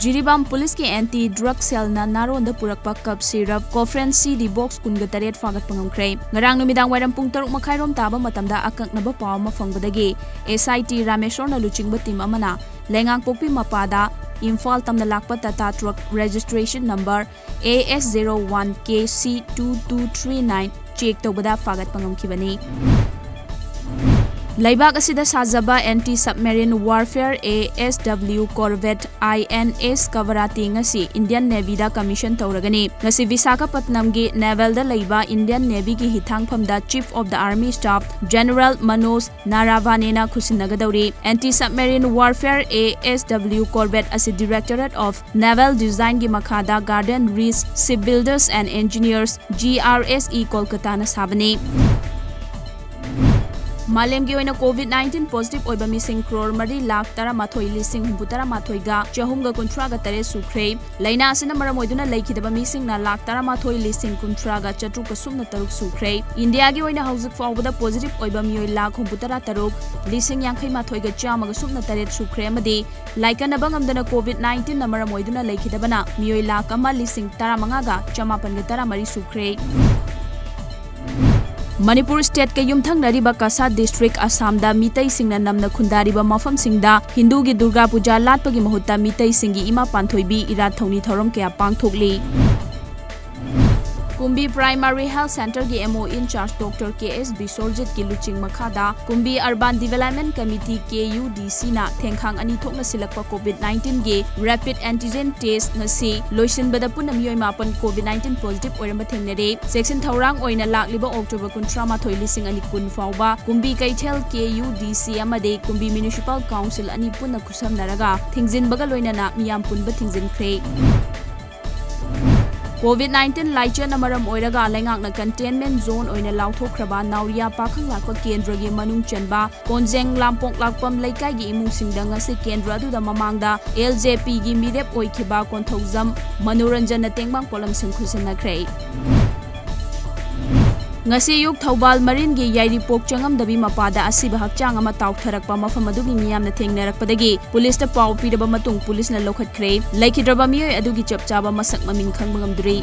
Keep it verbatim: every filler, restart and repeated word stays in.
ꯖꯤꯔꯤꯕꯥꯝ ꯄꯨꯂꯤꯁꯀꯤ anti drug ꯁꯦꯜꯅ ꯅꯥꯔꯣꯟꯗ ꯄꯨꯔꯛꯄ ꯀꯞ syrup ꯀꯣꯐ꯭ꯔꯦꯟ ꯁꯤ ꯗꯤ ꯕꯣꯛꯁ ꯀꯨꯟꯒ ꯇꯔꯦꯠ ꯐꯥꯒꯠꯄ ꯉꯝꯈ꯭ꯔꯦ꯫ ꯉꯔꯥꯡ ꯅꯨꯃꯤꯗꯥꯡ ꯋꯥꯏꯔꯝ ꯄꯨꯡ ꯇꯔꯨꯛ ꯃꯈꯥꯏꯔꯣꯝ ꯇꯥꯕ ꯃꯇꯝꯗ ꯑꯀꯛꯅꯕ ꯄꯥꯎ ꯑꯃ ꯐꯪꯕꯗꯒꯤ ꯑꯦꯁ ꯑꯥꯏ ꯇꯤ ꯔꯥꯃꯦꯁꯣꯔꯅ ꯂꯨꯆꯤꯡꯕ ꯇꯤꯝ ꯑꯃꯅ ꯂꯩꯉꯥꯡꯄꯣꯛꯄꯤ ꯃꯄꯥꯗ ꯏꯝꯐꯥꯜ ꯇꯝꯅ ꯂꯥꯛꯄ Tata truck registration number A S zero one K C two two three nine check ꯇꯧꯕꯗ ꯐꯥꯒꯠꯄ ꯉꯝꯈꯤꯕꯅꯤ꯫ ꯂꯩꯕꯥꯛ ꯑꯁꯤꯗ ꯁꯥꯖꯕ anti submarine warfare A S W corvette I N S Kavaratti ꯉꯁꯤ ꯏꯟꯗꯤꯌꯟ ꯅꯦꯚꯤꯗ ꯀꯃꯤꯁꯟ ꯇꯧꯔꯒꯅꯤ꯫ ꯉꯁꯤ ꯚꯤꯁꯥꯈꯥꯄꯠꯅꯝꯒꯤ ꯅꯦꯚꯦꯜꯗ ꯂꯩꯕ ꯏꯟꯗꯤꯌꯟ ꯅꯦꯚꯤꯒꯤ ꯍꯤꯊꯥꯡꯐꯝꯗ chief of the army staff general Manoj ꯅꯥꯔꯥꯚꯥꯅꯦꯅ ꯈꯨꯠꯁꯤꯟꯅꯒꯗꯧꯔꯤ꯫ Anti submarine warfare A S W corvette ꯑꯁꯤ ꯗꯤꯔꯦꯛꯇꯣꯔꯦꯠ ꯑꯣꯐ ꯅꯦꯚꯦꯜ ꯗꯤꯖꯥꯏꯟꯒꯤ ꯃꯈꯥꯗ garden reach ship builders and engineers, G R S E, ꯀꯣꯜꯀꯇꯥꯅ ꯁꯥꯕꯅꯤ꯫ ꯃꯥꯂꯦꯝꯒꯤ ꯑꯣꯏꯅ ꯀꯣꯚꯤꯗ ꯅꯥꯏꯟꯇꯤꯟ ꯄꯣꯖꯤꯇꯤꯚ ꯑꯣꯏꯕ ꯃꯤꯁꯤꯡ ꯀ꯭ꯔꯣꯔ ꯃꯔꯤ ꯂꯥꯈ ꯇꯔꯥꯃꯥꯊꯣꯏ ꯂꯤꯁꯤꯡ ꯍꯨꯝꯐꯨ ꯇꯔꯥꯃꯥꯊꯣꯏꯒ ꯆꯍꯨꯝꯒ ꯀꯨꯟꯊ꯭ꯔꯥꯒ ꯇꯔꯦꯠ ꯁꯨꯈ꯭ꯔꯦ꯫ ꯂꯥꯏꯅꯥ ꯑꯁꯤꯅ ꯃꯔꯝ ꯑꯣꯏꯗꯨꯅ ꯂꯩꯈꯤꯗꯕ ꯃꯤꯁꯤꯡꯅ ꯂꯥꯈ ꯇꯔꯥꯃꯥꯊꯣꯏ ꯂꯤꯁꯤꯡ ꯀꯨꯟꯊ꯭ꯔꯥꯒ ꯆꯥꯇ꯭ꯔꯨꯛꯀ ꯁꯨꯞꯅ ꯇꯔꯨꯛ ꯁꯨꯈ꯭ꯔꯦ꯫ ꯏꯟꯗꯤꯌꯥꯒꯤ ꯑꯣꯏꯅ ꯍꯧꯖꯤꯛ ꯐꯥꯎꯕꯗ ꯄꯣꯖꯤꯇꯤꯚ ꯑꯣꯏꯕ ꯃꯤꯑꯣꯏ ꯂꯥꯈ ꯍꯨꯝꯐꯨ ꯇꯔꯥ ꯇꯔꯨꯛ ꯂꯤꯁꯤꯡ ꯌꯥꯡꯈꯩ ꯃꯥꯊꯣꯏꯒ ꯆꯥꯝꯃꯒ ꯁꯨꯞꯅ ꯇꯔꯦꯠ ꯁꯨꯈ꯭ꯔꯦ ꯑꯃꯗꯤ ꯂꯥꯏꯀꯠꯅꯕ ꯉꯝꯗꯅ ꯀꯣꯚꯤꯗ ꯅꯥꯏꯟꯇꯤꯟꯅ ꯃꯔꯝ ꯑꯣꯏꯗꯨꯅ ꯂꯩꯈꯤꯗꯕꯅ ꯃꯤꯑꯣꯏ ꯂꯥꯈ ꯑꯃ ꯂꯤꯁꯤꯡ ꯇꯔꯥꯃꯉꯥꯒ ꯆꯃꯥꯄꯟꯒ ꯇꯔꯥꯃꯔꯤ ꯁꯨꯈ꯭ꯔꯦ꯫ ꯃꯅꯤꯄꯨꯔ ꯁ꯭ꯇꯦꯠꯀ ꯌꯨꯝꯊꯪꯅꯔꯤꯕ ꯀꯁꯥꯔ ꯗꯤꯁꯇ꯭ꯔꯤꯛ ꯑꯁꯥꯝꯗ ꯃꯤꯇꯩꯁꯤꯡꯅ ꯅꯝꯅ ꯈꯨꯟꯗꯥꯔꯤꯕ ꯃꯐꯝꯁꯤꯡꯗ ꯍꯤꯟꯗꯨꯒꯤ ꯗꯨꯔꯒꯥ ꯄꯨꯖꯥ ꯂꯥꯠꯄꯒꯤ ꯃꯍꯨꯠꯇ ꯃꯤꯇꯩꯁꯤꯡꯒꯤ ꯏꯃꯥ ꯄꯥꯟꯊꯣꯏꯕꯤ ꯏꯔꯥꯠ ꯊꯧꯅꯤ ꯊꯧꯔꯝ ꯀꯌꯥ ꯄꯥꯡꯊꯣꯛꯂꯤ꯫ ꯀꯨꯝꯕꯤ ꯄ꯭ꯔꯥꯏꯃꯥꯔꯤ ꯍꯦꯜꯊ ꯁꯦꯟꯇꯔꯒꯤ ꯑꯦꯝ ꯑꯣ ꯏꯟꯆꯥꯔꯖ ꯗꯣꯛꯇꯔ ꯀꯦ ꯑꯦꯁ ꯕꯤꯁꯣꯔꯖꯤꯠꯀꯤ ꯂꯨꯆꯤꯡ ꯃꯈꯥꯗ ꯀꯨꯝꯕꯤ ꯑꯔꯕꯥꯟ ꯗꯤꯚꯦꯂꯞꯃꯦꯟ ꯀꯃꯤꯇꯤ, ꯀꯦ ꯌꯨ ꯗꯤ ꯁꯤꯅ ꯊꯦꯡꯈꯥꯡ ꯑꯅꯤ ꯊꯣꯛꯅ ꯁꯤꯜꯂꯛꯄ ꯀꯣꯚꯤꯗ ꯅꯥꯏꯟꯇꯤꯟꯒꯤ ꯔꯦꯄꯤꯗ ꯑꯦꯟꯇꯤꯖꯦꯟ ꯇꯦꯁ ꯉꯁꯤ ꯂꯣꯏꯁꯤꯟꯕꯗ ꯄꯨꯟꯅ ꯃꯤꯑꯣꯏ ꯃꯥꯄꯟ ꯀꯣꯚꯤꯗ ꯅꯥꯏꯟꯇꯤꯟ ꯄꯣꯖꯤꯇꯤꯚ ꯑꯣꯏꯔꯝꯕ ꯊꯦꯡꯅꯔꯦ꯫ ꯆꯦꯛꯁꯤꯟ ꯊꯧꯔꯥꯡ ꯑꯣꯏꯅ ꯂꯥꯛꯂꯤꯕ ꯑꯣꯛꯇꯣꯕꯔ ꯀꯨꯟꯊ꯭ꯔꯥ ꯃꯥꯊꯣꯏ, ꯂꯤꯁꯤꯡ ꯑꯅꯤ ꯀꯨꯟ ꯐꯥꯎꯕ ꯀꯨꯝꯕꯤ ꯀꯩꯊꯦꯜ ꯀꯦ ꯌꯨ ꯗꯤ ꯁꯤ ꯑꯃꯗꯤ ꯀꯨꯝꯕꯤ ꯃ꯭ꯌꯨꯅꯤꯁꯤꯄꯥꯜ ꯀꯥꯎꯟꯁꯤꯜ ꯑꯅꯤ ꯄꯨꯟꯅ ꯈꯨꯠꯁꯝꯅꯔꯒ ꯊꯤꯡꯖꯤꯟꯕꯒ ꯂꯣꯏꯅꯅ ꯃꯤꯌꯥꯝ ꯄꯨꯟꯕ ꯊꯤꯡꯖꯤꯟꯈ꯭ꯔꯦ꯫ ꯀꯣꯚꯤꯗ ꯅꯥꯏꯟꯇꯤꯟ ꯂꯥꯏꯆꯠꯅ ꯃꯔꯝ ꯑꯣꯏꯔꯒ ꯂꯩꯉꯥꯛꯅ ꯀꯟꯇꯦꯟꯃꯦꯟ ꯖꯣꯟ ꯑꯣꯏꯅ ꯂꯥꯎꯊꯣꯛꯈ꯭ꯔꯕ ꯅꯥꯎꯔꯤꯌꯥ ꯄꯥꯈꯪ ꯂꯥꯛꯄ ꯀꯦꯟꯗ꯭ꯔꯒꯤ ꯃꯅꯨꯡ ꯆꯟꯕ ꯀꯣꯟꯖꯦꯡ ꯂꯥꯝꯄꯣꯛ ꯂꯥꯛꯄꯝ ꯂꯩꯀꯥꯏꯒꯤ ꯏꯃꯨꯡꯁꯤꯡꯗ ꯉꯁꯤ ꯀꯦꯟꯗ꯭ꯔ ꯑꯗꯨꯗ ꯃꯃꯥꯡꯗ ꯑꯦꯜ ꯖꯦ ꯄꯤꯒꯤ ꯃꯤꯔꯦꯞ ꯑꯣꯏꯈꯤꯕ ꯀꯣꯟꯊꯧꯖꯝ ꯃꯅꯣꯔꯟꯖꯟꯅ ꯇꯦꯡꯕꯥꯡ ꯄꯣꯠꯂꯝꯁꯤꯡ ꯈꯨꯠꯁꯤꯟꯅꯈ꯭ꯔꯦ꯫ ꯉꯁꯤ ꯑꯌꯨꯛ ꯊꯧꯕꯥꯜ ꯃꯔꯤꯟꯒꯤ ꯌꯥꯏꯔꯤꯄꯣꯛ ꯆꯪꯉꯝꯗꯕꯤ ꯃꯄꯥꯗ ꯑꯁꯤꯕ ꯍꯛꯆꯥꯡ ꯑꯃ ꯇꯥꯎꯊꯔꯛꯄ ꯃꯐꯝ ꯑꯗꯨꯒꯤ ꯃꯤꯌꯥꯝꯅ ꯊꯦꯡꯅꯔꯛꯄꯗꯒꯤ ꯄꯨꯂꯤꯁꯇ ꯄꯥꯎ ꯄꯤꯔꯕ ꯃꯇꯨꯡ ꯄꯨꯂꯤꯁꯅ ꯂꯧꯈꯠꯈ꯭ꯔꯦ꯫ ꯂꯩꯈꯤꯗ꯭ꯔꯕ ꯃꯤꯑꯣꯏ ꯑꯗꯨꯒꯤ ꯆꯞ ꯆꯥꯕ ꯃꯁꯛ ꯃꯃꯤꯡ ꯈꯪꯕ ꯉꯝꯗ꯭ꯔꯤ꯫